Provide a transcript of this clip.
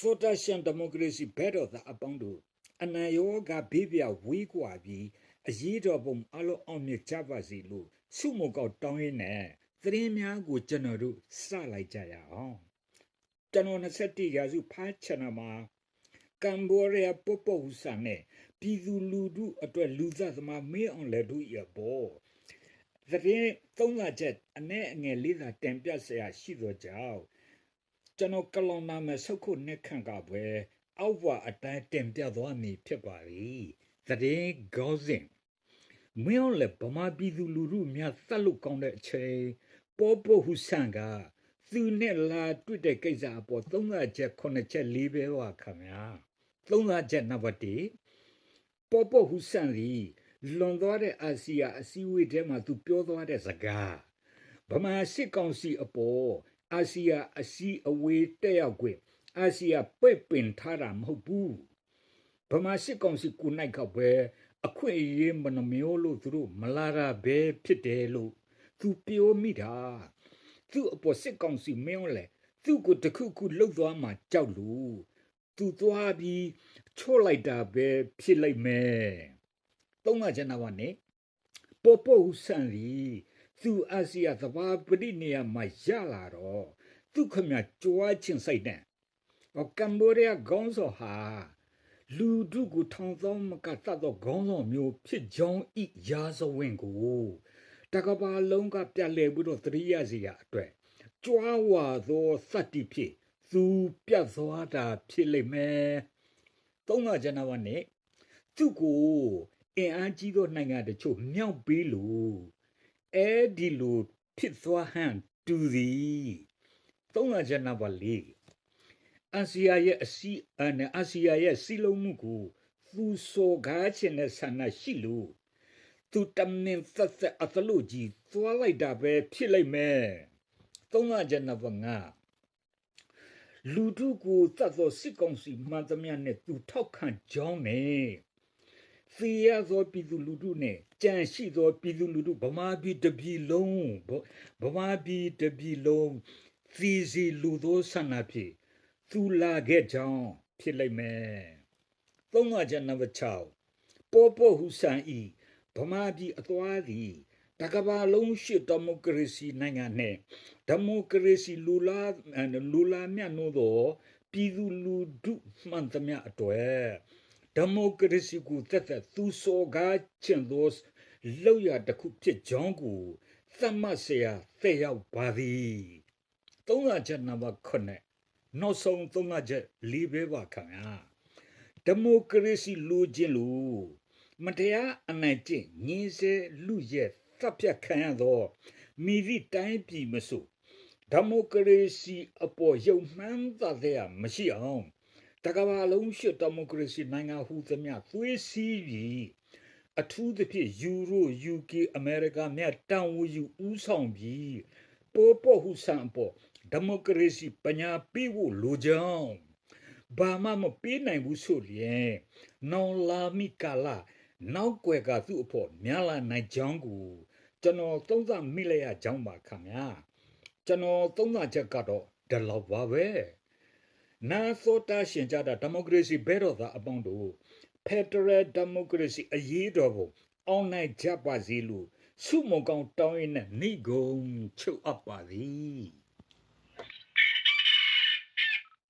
သောတရှင်ဒီမိုကရေစီဘက်တော်သားအပေါင်းတို့, အနာရောဂါပေးပျောက်ဝေးကွာပြီ, အရေးတော်ပုံအားလုံးအောင်မြင်ကြပါစေလို့ ဆုမွန်ကောင်းတောင်းရင်းနဲ့ သတင်းများကို ကျွန်တော်တို့ စလိုက်ကြရအောင်. ကျွန်တော် နှစ်ဆယ့်တစ် ရာစု ဖတ်ချင်တာမှာ, ကမ်ဘောဒီးယား ပော့ပော့ဟူဆန်နဲ့ ပြည်သူလူထုအတွက် လူသတ်သမား မင်းအောင်လှိုင်တို့အပေါ် သတင်းသုံးသပ်ချက် အနည်းငယ်လေးသာ တင်ပြစရာရှိသောကြောင့် ကျွန်တော် ကလောင်နာမည် ဆုတ်ခုတ်နခံကပွဲ အောက်ပါအတိုင်း တင်ပြသွားမည်ဖြစ်ပါသည်. သတင်းခေါင်းစဉ်, မင်းအောင်လှိုင် ဗမာပြည်သူလူထုများ သတ်လို့ကောင်းတဲ့အချိန်, ပော့ပော့ဟူဆန်က သူနဲ့ လာတွေ့တဲ့ကိစ္စအပေါ် သုံးသပ်ချက် ခုနစ်ချက် လေးပဲပါခင်ဗျာ. သုံးသပ်ချက် နံပါတ်တစ်, ပော့ပော့ဟူဆန်သည် လွန်သွားတဲ့ အာဆီယံအစည်းအဝေးထဲမှာ သူပြောသွားတဲ့စကား, ဗမာစစ်ကောင်စီအပေါ် အာဆီယံအစည်းအဝေး တက်ရောက်ခွင့် အာဆီယံပိတ်ပင်ထားတာ မဟုတ်ဘူး. ဗမာစစ်ကောင်စီကိုယ်တိုင်ကပဲ အခွင့်အရေးမနှမျောလို့ သူတို့မလာတာပဲဖြစ်တယ်လို့ သူပြောမိတာ. သူ့အပေါ် စစ်ကောင်စီ မင်းအောင်လှိုင် သူ့ကိုတစ်ခုခုလုပ်သွားမှာကြောက်လို့ သူသွားပြီး ချိုးလိုက်တာပဲဖြစ်လိမ့်မယ်. သုံးသပ်ချက် နံပါတ်နှစ်, ပော့ပော့ဟူဆန်သည် သူအာဆီယံသဘာပတိနေရာမှာ ရလာတော့ သူခင်ဗျာ ကြွားချင်စိတ်နဲ့ ကမ်ဘောဒီးယားခေါင်းဆောင်ဟာ လူထုကို ထောင်သောင်းမက သတ်သောခေါင်းဆောင်မျိုး ဖြစ်ကြောင်း၏ ရာဇဝင်ကို တကမ္ဘာလုံးက ပြန်လည်ပြီးတော့ သတိရစေရန်အတွက် ကြွားဝါသောသတ္တိဖြင့် သူပြတ်သွားတာ ဖြစ်လိမ့်မယ်. သုံးသပ်ချက် နံပါတ်နှစ်, သူ့ကို အင်အားကြီးသောနိုင်ငံတချို့ မြှောက်ပေးလို့ အဲဒီလိုဖြစ်သွားဟန်တူသည်. သုံးသပ်ချက် နံပါတ်လေး, အာဆီယံရဲ့အစည်း, အာဆီယံရဲ့စည်းလုံးမှုကို သူစော်ကားချင်တဲ့ဆန္ဒရှိလို့ သူတမင်သက်သက် အသားလို့ကြီး သွားလိုက်တာပဲ ဖြစ်လိမ့်မယ်. သုံးသပ်ချက် နံပါတ်ငါး, လူထုကိုသတ်သော စစ်ကောင်စီမှန်သမျှနဲ့ သူထောက်ခံကြောင်းနဲ့ သေရသောပြည်သူလူထုနဲ့ ကျန်ရှိသောပြည်သူလူထု ဗမာပြည်တစ်ပြည်လုံး, ဗ-, ဗမာပြည်တစ်ပြည်လုံး သေစေလိုသောဆန္ဒဖြင့် သူလာခဲ့ကြောင်း ဖြစ်လိမ့်မယ်. သုံးသပ်ချက် နံပါတ်ခြောက်, ပော့ပော့ဟူဆန်၏ ဗမာပြည်အသွားသည် တကမ္ဘာလုံးရွှေ့ ဒီမိုကရေစီနိုင်ငံနဲ့ ဒီမိုကရေစီလိုလား, လိုလားမြတ်နိုးသော ပြည်သူလူထုမှန်သမျှအတွက် ဒီမိုကရေစီကိုသက်သက် သူစော်ကားချင်သော လုပ်ရပ်တစ်ခုဖြစ်ကြောင်းကို သတ်မှတ်စရာသက်ရောက်ပါသည်. သုံးသပ်ချက် နံပါတ်ခုနှစ်, နောက်ဆုံးသုံးသပ်ချက် လေးပဲပါခင်ဗျာ. ဒီမိုကရေစီလိုချင်လို့ မတရားအနိုင်ကျင့် ညှဉ်းဆဲ လုယက် သတ်ဖြတ်ခံရသော မည်သည့်တိုင်းပြည်မဆို ဒီမိုကရေစီအပေါ် ယုံမှန်းသာသရာမရှိအောင် တကမ္ဘာလုံးရွှေ့ ဒီမိုကရေစီနိုင်ငံဟူသမျှ သွေးစည်းပြီး အထူးသဖြင့် ယူရို, ယူကေ, အမေရိကများ တာဝန်ယူဦးဆောင်ပြီး ပော့ပော့ဟူဆန်အပေါ် ဒီမိုကရေစီပညာပေးဖို့လိုကြောင်း, ဘာမှမပေးနိုင်ဘူးဆိုရင် နောင်လာမည့်ကာလ နောက်ကွယ်ကသူ့အဖို့များလာနိုင်ကြောင်းကို ကျွန်တော်သုံးသပ်မိလိုက်ရကြောင်းပါခင်ဗျာ. ကျွန်တော်သုံးသပ်ချက်ကတော့ ဒီလောက်ပါပဲ. နားသောတရှင်ကြတဲ့ ဒီမိုကရေစီဘဲတော်သားအပေါင်းတို့, Federal Democracy အရေးတော်ပုံ အောင်နိုင်ကြပါစေလို့ ဆုမွန်ကောင်းတောင်းရင်းနဲ့ နိဂုံးချုပ်အပ်ပါသည်.